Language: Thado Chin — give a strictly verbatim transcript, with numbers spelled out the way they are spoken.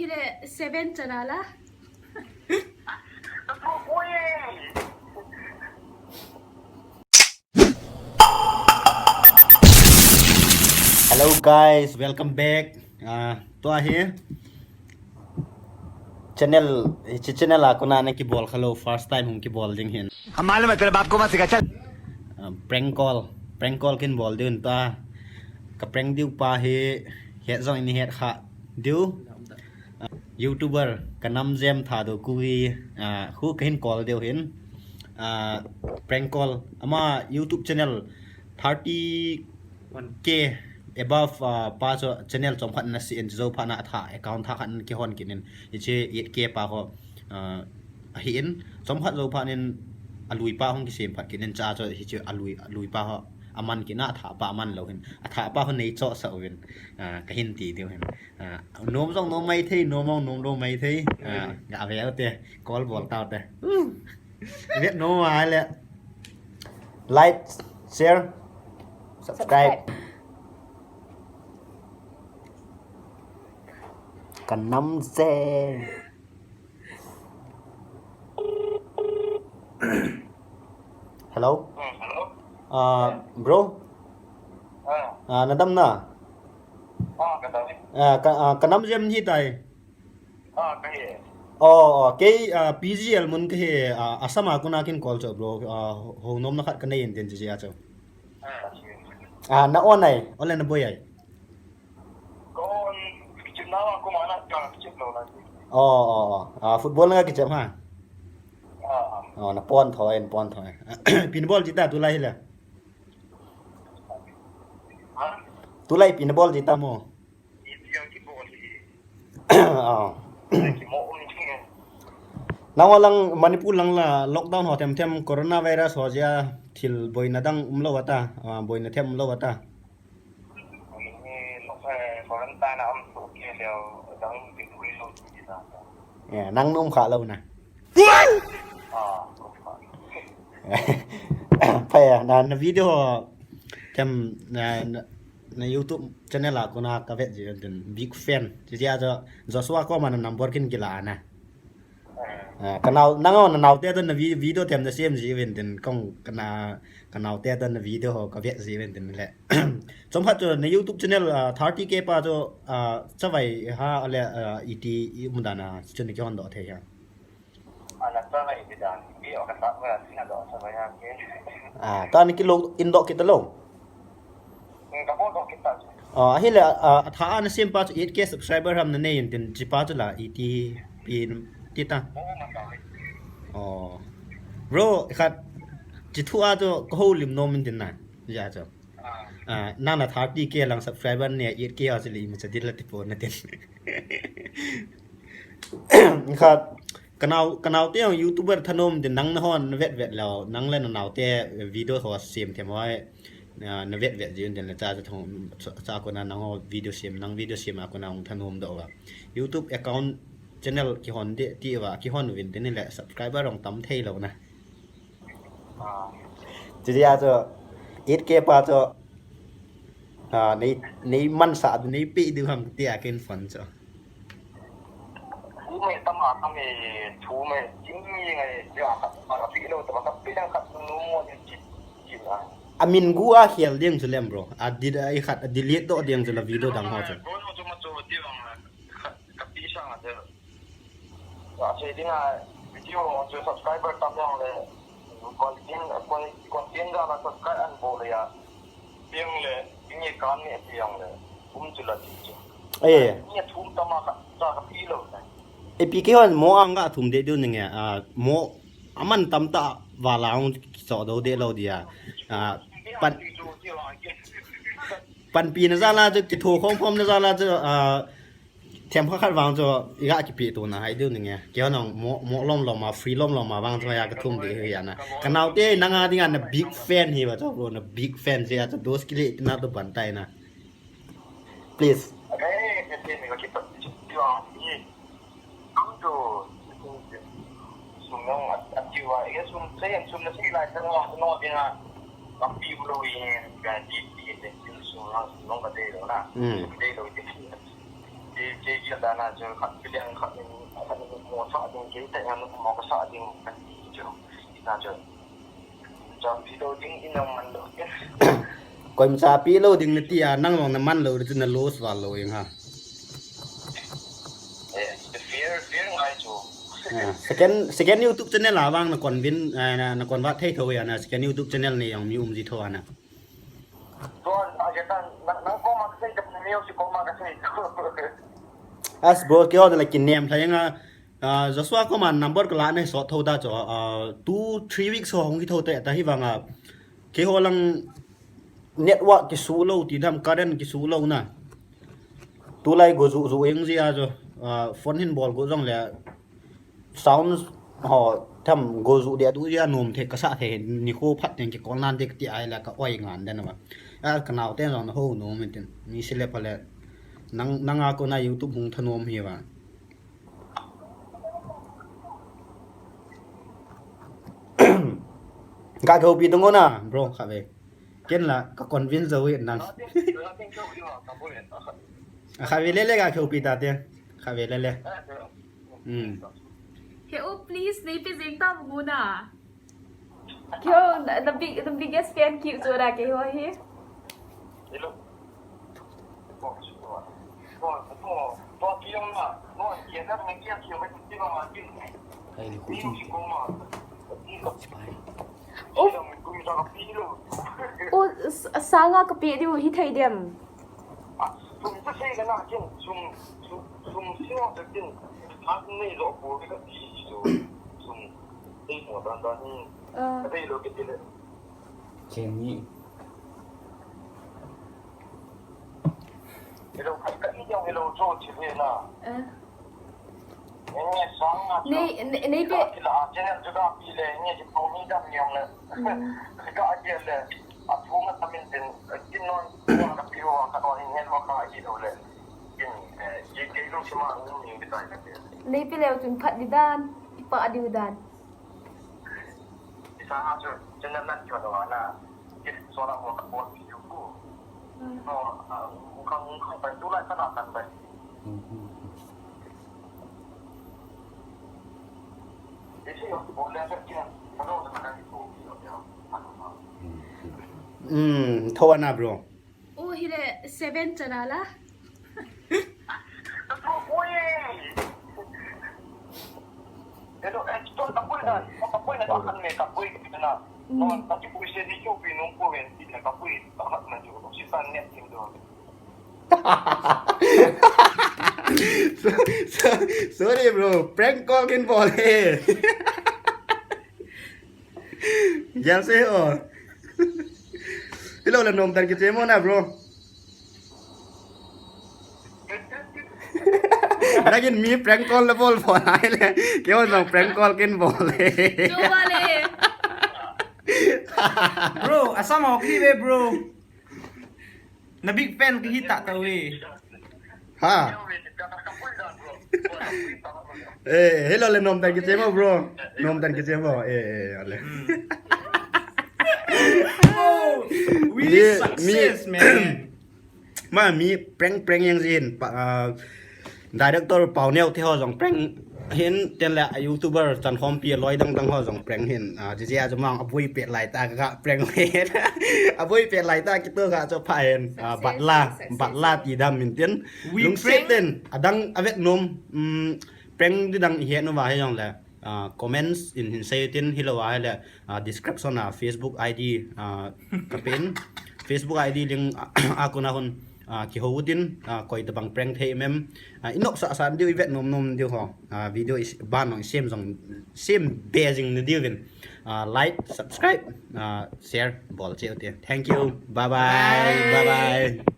Seven channel a. Hello guys, welcome back. Ah, tua hi channel, hiche channel a kona na kibol khalou, first time hung kibol ding hin. हम मालूम है, तेरे बाप को मत सिखा, चल। Ah, prank call, prank call kin bol ding ta. Ka prank diu pa hi het jong in het kha diu. Ah, YouTuber Kanamjem Thadou Kuki, ah, khu kahin call diu hin. Ah, prank call. Ama YouTube channel thirty K above, ah, pa chu channel chomkhat na si in, jou phat na atha, account thah khat na kihon kit in. Hiche eight K pa ho, ah, ahi in. Chomkhat jou phat in alui pa hung kisem phat kit in, cha chu hiche alui, alui pa ho aman kit na, atha pa aman lou hin. Atha pa ho nei cho sa uvin. Ah, kahin ti diu hin. Ah, nom jong nom mai thei, nom jong nom lou mai thei. Ah, ga ve u te, call bol tau te. Vet nom mai le. Like, share, subscribe. Subscribe. Kanamjem. Hello? Hmm, hello? Ah, bro? Ah. Ah, nadam na? Ah, kadam. Ah, ka, ah, Kanamjem hitai. Ah, kahi. Oh, oh, kei, ah, P G L mun kahi, ah, Assam a kona kin call chu, bro. Ah, ho, hounomna khat kanei in tin chu jia chu. Ah, ah, na on ai, ole na boi ai. Kon, kichep na ma, kuma na, ka kichep lou na. Oh, oh, oh. Ah, football na kichep ha? Ah. Oh, na pon thoi, na pon thoi. Ipi na bol jita tulai hile? Ha? Tulai ipi na bol jita mo? Ah. Nangho lang Manipur lang la lockdown ho them them, coronavirus ho jeh a thil boina dang umlou ata, ah, boina them umlou ata. Eh, nang na um kha lou na. Phai a, na, na video ho them na, na, na YouTube channel a kona ka vet ji uvin tin, big fan. Chuti a chu Joshua koma na number kin kila na. Ah, ka nao, nangho na naote toh na vi-, video them na sem ji uvin tin, kong ka na, ka naote toh na video ho ka vet ji uvin tin le. Chomkhat chu na YouTube channel, ah, thirty K pa chu, ah, chavai ha le, ah, iti i um dan a chu na kihon doh thei ha. Ana chavai ti dan, ipi o ka sa ma, ina doh chavai ha ke. Ah, ta ni kilo in doh kit lou. Hmm, ka bol doh kit ta chu. Ah, ahile, ah, atha a na sem pa chu eight K subscriber ham na nei in tin, chi pa chu la, iti pi ti ta. Oh, ma ta. Oh. Bro, khat, chi thu a chu ka houlim nom in tin na. Ja chu. Ah. Ah, nang na thirty K lang subscriber ne, eight K a chu le imacha ding la ti pon na tin. Khat, ka nao, ka naote jong YouTuber thanom tin, nang na hon vet vet lou, nang le na naote video ho sem them ho, ah, na vet vet ji uvin tin le cha cha thong, cha, cha kona nangho video sem, nang video sem a kona hung thanom doh uva. YouTube account channel kihon ding ti uva, kihon uvin tin le subscriber jong tam thei lou na. Ah. Chuti a chu eight K pa chu, ah, nei, nei mansah, nei pe diu ham ti a kin phone chu. Thu me tam a tam e, thu me, ching mi ngai, ja ka, ka pi lou, ta ka pi dang khat nu mo ni chi, chi la. A min gu a khel ding chu lem bro. A di, a i khat, a delete doh ding chu la video dang ho chu. Bro, no chu ma chu ti bang la, ka, ka pi sang a chu. Ka sei ding a, video ho chu subscriber tam jong le, content, con-, content jal a subscribe an bol le a. Piang le, inge kan ne piang le, um chu la ti chu. Eh. Inge thum tam a ka, ka, ka pi lou na. Eh, pi ke hon mo ang ka thum de diu ninge, ah, mo aman tam ta va la hung kicho do de lou dia. Ah, pan, panpi na jal a chu, kitho khom khom na jal a chu, ah, them kha khat vang chu, i ga kipe to na hai diu ninge. Kei nang mo, mo lom lom a, free lom lom a vang chu, ya ka thum de hi ya na. Ka naote nang a ding a na big fan hi ba chu, bro, na big fan se a chu, dos kile na to ban tai na. Please. Hmm. Kei, kei gel dan a chu khat kiliang khat in, khat in mo sa ding, kei te ngan mo ka sa ding kan ti chu. Ina chu. Cha pi lo ding in ang man lo. Koima cha pi lo ding nati a, nang jong na man lo, chu na lose val lo ing ha. Eh, the fear, fear ngai chu. Ah, second, second YouTube channel a vang na convince, ah, na, na convert thei tho ya na, second YouTube channel nei jong mi um ji tho ana. Tuan, a, kata, nang, nang koma ka sei, ka neo si koma ka sei. As bro, keiho la kinem tha yang a, ah, Joshua koma number ka la nei sot tho da chu, ah, two, three weeks ho hung ki tho te, ta hi vang a, keiho lang network kisu lo, ti dam current kisu lo na. Tulai go ju ju eng ji a chu, ah, phone hin bol go jong le, sound ho tham go ju dia tu dia nom the ka sa the ni kho phat teng ki kol nan de ka ti ai la ka oi ngan den ma. A ka nau te jong na ho nom tin. Mi se le pa le. Nang, nang a ko na YouTube hung tha nom hi ba. Ka ko pi dong na, bro, kha ve. Ken la ka convince jo wi nang. A kha ve le le ka ko pi ta te. Kha ve le le. Hmm. He, oh, please, nei pe jing ta mu na. Kyo, the, the big, the biggest fan ki chu ra ke ho hi. Hello. Hai ni ku chu. Oh, oh, s-, sanga ka pe diu hi thei dem. Ah. Chen ni. Ah. Nei, nei, nei pe. Hmm. Nei pe leu chun phat di dan, i pah diu dan. Hmm, tho ana, bro. Oh, hi le seven chana la. Mm. So, so, sorry, bro. Prank call kin bol e. Gel se o. Hello, la nom tan kiche mo na, bro. Lakin mi prank call la bol bol ai le. Keiho jong prank call kin bol e. Chuba le. Bro, asam ho ki ve, bro. Na big fan kahi tah tah ve. Ha. Eh, hello le, nom tan kiche mo, bro. Nom tan kiche mo. Eh, eh, ale. Hmm. Oh, we success, man. Ma mi prank, prank jeng jin pa, ah, director Pauneo te ho jong prank hin, tin le YouTuber Chankhompi loi dang dang ho jong prank hin, ah, jiji a jumang abui pet lai ta ka prank hin. Abui pet lai ta kito ka cho pha hin, ah, batla, batla ti dam min tin. Lungset ten, adang avet nom, um, prank di dang ihe no va he jong le. Ah, comments in hin sei tin, hilou a hile, ah, description a Facebook I D, ah, ka pen. Facebook I D link a kona hon, ah, kihou tin, ah, koi tabang prank thei mem. Ah, inop sa san diu, ivet nom nom diu ho. Ah, video is ban nong sem jong, sem be jing na diu vin. Ah, like, subscribe, ah, share bol cheu te. Thank you. Bye bye. Bye bye.